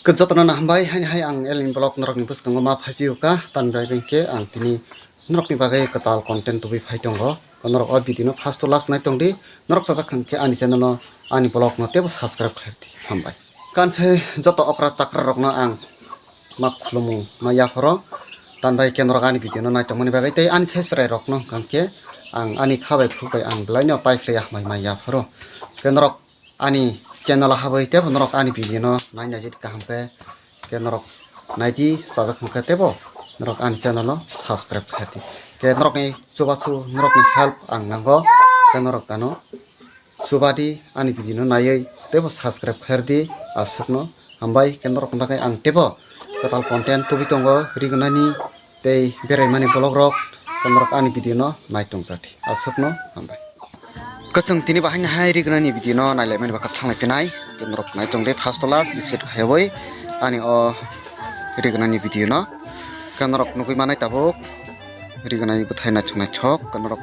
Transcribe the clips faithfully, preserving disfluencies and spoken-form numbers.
Jotono na hambai, haini hai ang Elin Vlog norokni bwskango ma phai phiyokha, tamni bagwi khe ang tini norokni bagwi kwtal content tubui phai tongo. Norok o video no first to last nai tongdi, norok chajak hwnkhe ani channel no, ani vlog no teibo subscribe khlai di, hambai. Kanse joto okra chakra rokno ang ma khulumung ma yapharo, tamni bagwi khe norok ani video no nai tongmani bagwi tei ani sai chwrai rokno hwnkhe ang ani kha bai khuk bai ang belai no pai phlai ya hambai ma yapharo. Khe norok ani channel o habwi teibo norok ani video no nai naijak kaham khe, khe norok naidi chajak hwnkhe teibo norok ani channel o subscribe khlai di. Khe norokni chubachu norokni help ang nango, khe norok ano chubadi ani video no naiwi teibo subscribe khlai di aswkno hambai. Khe norokni bagwi ang teibo kwtal content tubui tongo rignani tei beraimani vlog rok, tei norok ani video no nai tongjathi. Aswkno hambai. Kwchwng tini bahai hai rignani video no nailaimani bwkha thanglai phinai, tei norok nai tongdi first to last skip khaiwi ani o rignani video no. Khe norok nugwi manai tabuk rignani bwthai naithok naithok, khe norok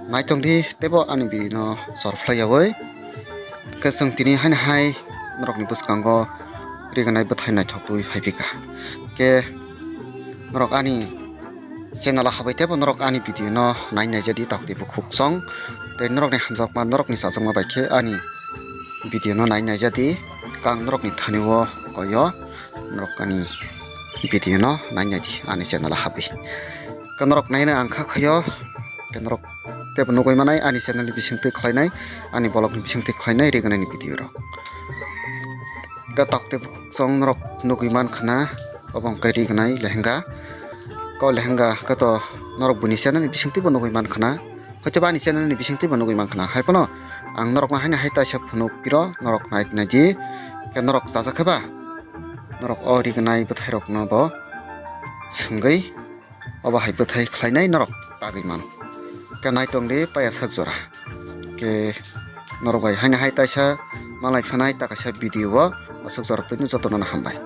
nai tongdi teibo ani video no chor phlai yawi. Khe chwng tini haino hai norokni bwskango rignai bwthai naithok twi phai phika. Khe norok ani channel o habai teibo norok ani video no nai naijadi, tabuk teibo khuk chwng. Tei norokni hamjakma, norokni chajakma bai khe ani video no nai naijadi. Kang norokni thani o koyo norok ani video no nai naidi ani channel o habwi. Khe norok naina ang kha khayo. Khe norok teibo nugwi manai ani channel ni bisingtwi khlainai, ani vlog ni bisingtwi khlainai rignani video rok. Khe tabuk teibo chwng norok nugwi man khana, obo hwnkhe rignai lehenga. Ko lehenga khe to norok buini channel ni bisingtwi bo nugwi man khana, hoitoba ani channel ni bisingtwi bo nugwi man khana. Hai phano ang norokno haino hai taisa phunuk piro, norok nai naidi. Khe norok chajak khe ba norok o rignai bwthai rokno bo swngwi obo hai bwthai khlainai norok tagwi mano. Khe nai tongdi paya sak jora. Khe norok bai haino hai taisa malai phanai ta kaisa video o aswk jora twi jotono no hambai.